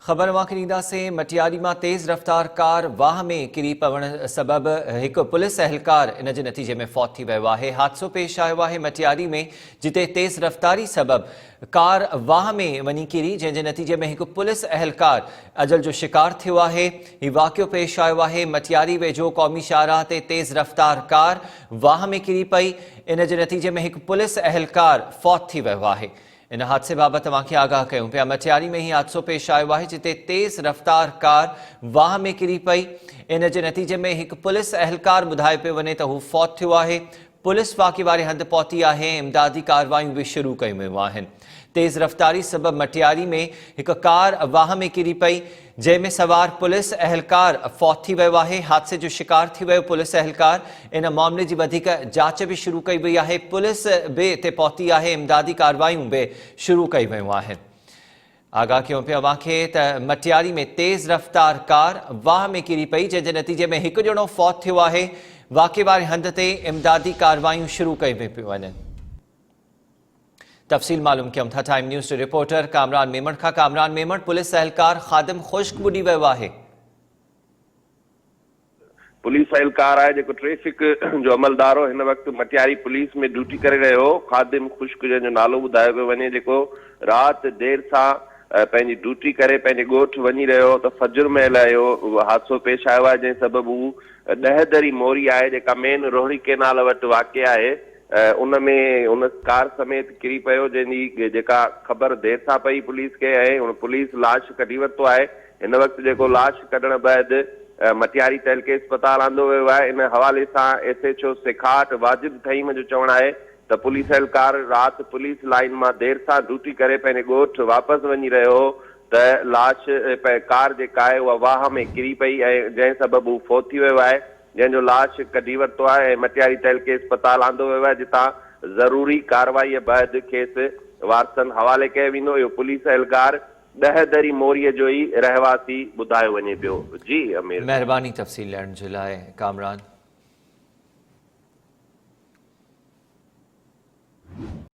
خبر اوهان کي ڏينداسين مٽياري مان تيز رفتار ڪار واهه ۾ ڪري پوڻ سبب هڪ پوليس اهلڪار ان جي نتيجي ۾ فوت ٿي ويو آهي حادثو پيش آيو آهي مٽياري ۾ جتي تيز رفتاري سبب ڪار واهه ۾ وڃي ڪري جنهن جي نتيجي ۾ هڪ پوليس اهلڪار اجل جو شڪار ٿيو آهي هي واقعو پيش آيو آهي مٽياري ويجهو قومي شاهراهه تي تيز رفتار ڪار واهه ۾ ڪري پئي ان جي نتيجي ۾ هڪ پوليس اهلڪار فوت ٿي ويو آهي ان حادثي بابت اوهان کي آگاهه ڪيون پيا. مٽياري ۾ هي حادثو پيش آيو آهي جتي تيز رفتار ڪار واهه ۾ ڪري پئي ان جي نتيجي ۾ هڪ پوليس اهلڪار ٻڌايو پيو وڃي ته هو فوت ٿيو آهي. پوليس واقعي واري هنڌ پهتي آهي ۽ امدادي ڪارروايون به شروع ڪيون ويون آهن. تيز رفتاري سبب مٽياري ۾ هڪ ڪار واهه ۾ ڪري پئي. جنهن ۾ سوار پوليس اهلڪار فوت ٿي ويو آهي، حادثي جو شڪار ٿي ويو پوليس اهلڪار، ان معاملي جي وڌيڪ جاچ به شروع ڪئي وئي آهي، پوليس به اتي پهتي آهي، امدادي ڪارروايون به شروع ڪيون ويون آهن. آگاهه ڪيون پيو اوهان کي ته مٽياري ۾ تيز رفتار ڪار واهه ۾ ڪري پئي جنهن جي نتيجي ۾ هڪ ڄڻو فوت ٿيو آهي، واقعي واري هنڌ تي امدادي ڪارروايون شروع ڪيون پيون وڃن. تفصيل معلوم ڪيون ٿا ٽائيم نيوز جي رپورٽر ڪامران ميمڻ کان ڪامران ميمڻ پوليس اهلڪار خادم خشڪ ٻڏي ويو آهي. پوليس اهلڪار آهي جيڪو ٽريفڪ جو عملدار هو هن وقت مٽياري پوليس ۾ ڊيوٽي ڪري رهيو هو خادم خشڪ جنهن جو نالو ٻڌايو پيو وڃي جيڪو رات دير سان پنهنجي ڊيوٽي ڪري پنهنجي ڳوٺ وڃي رهيو هو ته فجر مهل اهو حادثو پيش آيو آهي جنهن سبب هو ڏهه دري موري آهي جيڪا مين روهڙي ڪينال وٽ واقع آهي ان ۾ ان ڪار سميت ڪري پيو جنهن جي جيڪا خبر دير سان پئي پوليس کي ۽ ان پوليس لاش ڪڍي ورتو آهي هن وقت جيڪو لاش ڪڍڻ بعد مٽياري تعلقي اسپتال آندو ويو آهي ان حوالي سان S H O Sekhat Wajid Thaheem جو چوڻ آهي ته پوليس اهلڪار رات پوليس لائين مان دير سان ڊيوٽي ڪري پنهنجي ڳوٺ واپس وڃي رهيو هو ته لاش ڪار جيڪا آهي اها واهه ۾ ڪري پئي ۽ جنهن سبب هو فوت ٿي ويو آهي جنهن جو لاش ڪڍي ورتو آهي ۽ مٽياري تعلقي اسپتال آندو ويو آهي جتان ضروري ڪارروائيء بعد کيس وارثن حوالي ڪيو ويندو. اهو پوليس اهلڪار ڏهه دري موريء جو ئي رهواسي ٻڌايو وڃي پيو. جي امير. مهرباني تفصيل ڏيڻ جي لاء ڪامران.